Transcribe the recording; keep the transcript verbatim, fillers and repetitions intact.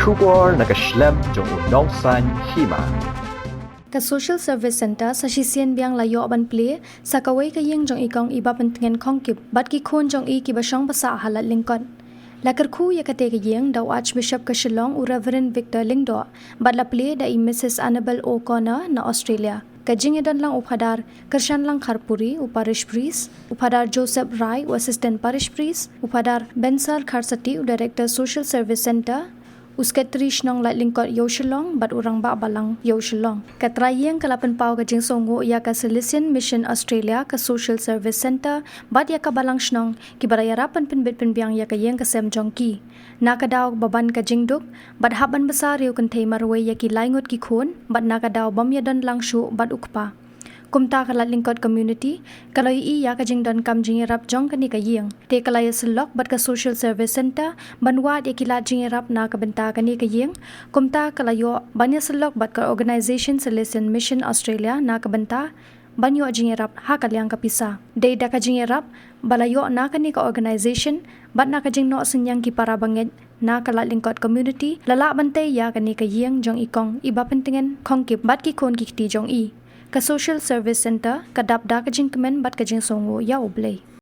Khubor na ka shlem jong u nongsan hima. Ka Social Service Centre sa shisien biang la ïoh ban plie sa kawei ka ïing jong i kong i Bapyntngen Khongkip bad ki khun jong i kiba shong basah ha Lad Lyngkot. La kyrkhu ïa kata ka ïing da u Archbishop ka Shillong, u Reverend Victor Lyngdoh, bad la plie da i Missus Annabel O'Connor na Australia. Ka jingïadon lang u Phadar Kyrshanlang Kharpuri, u Parish Priest, u Phadar Joseph Rai, u Assistant Parish Priest, u Phadar Bensar Kharsati, u Director Social Service Centre, u Secretary Shnong Lad Lyngkot ïa u Shillong bad u Rangbah Balang ïa u Shillong. Ka trai ïing ka la pynpaw ka jingsngewnguh ïa ka Salesian Mission Australia, ka Social Service Centre bad ïa ka Balang Shnong kiba la ïarap ban pynbit pynbiang ïa ka ïing ka sem jong ki. Na ka daw ba ban ka jingduk bad hap ban bsa riew kynthei marwei ïa ki lai ngut ki khun bad na ka daw bym ïadon lang shuh bad u kpa. Kumta ka Lad Lyngkot Community ka la ïohi ïa ka jingdonkam jingïarap jong kane ka ïing. Te ka la ïasyllok bad ka Social Service Centre ban wad ïa ki lad jingïarap na ka bynta kane ka ïing. Kumta ka la ïoh ban ïasyllok bad ka Organisation Salesian Mission Australia na ka bynta ban ïoh jingïarap ha ka liang ka pisa. Dei da ka jingïarap ba la ïoh na kane ka organisation bad na ka jingnoh synñiang ki para bangeit na ka Lad Lyngkot Community, la lah ban tei ïa kane ka ïing jong i kong i Bapyntngen Khongkip bad ki khun ki kti jong i. Ka Social Service Centre ka dap da ka jingkmen bad ka jingsngewnguh ïa U Blei.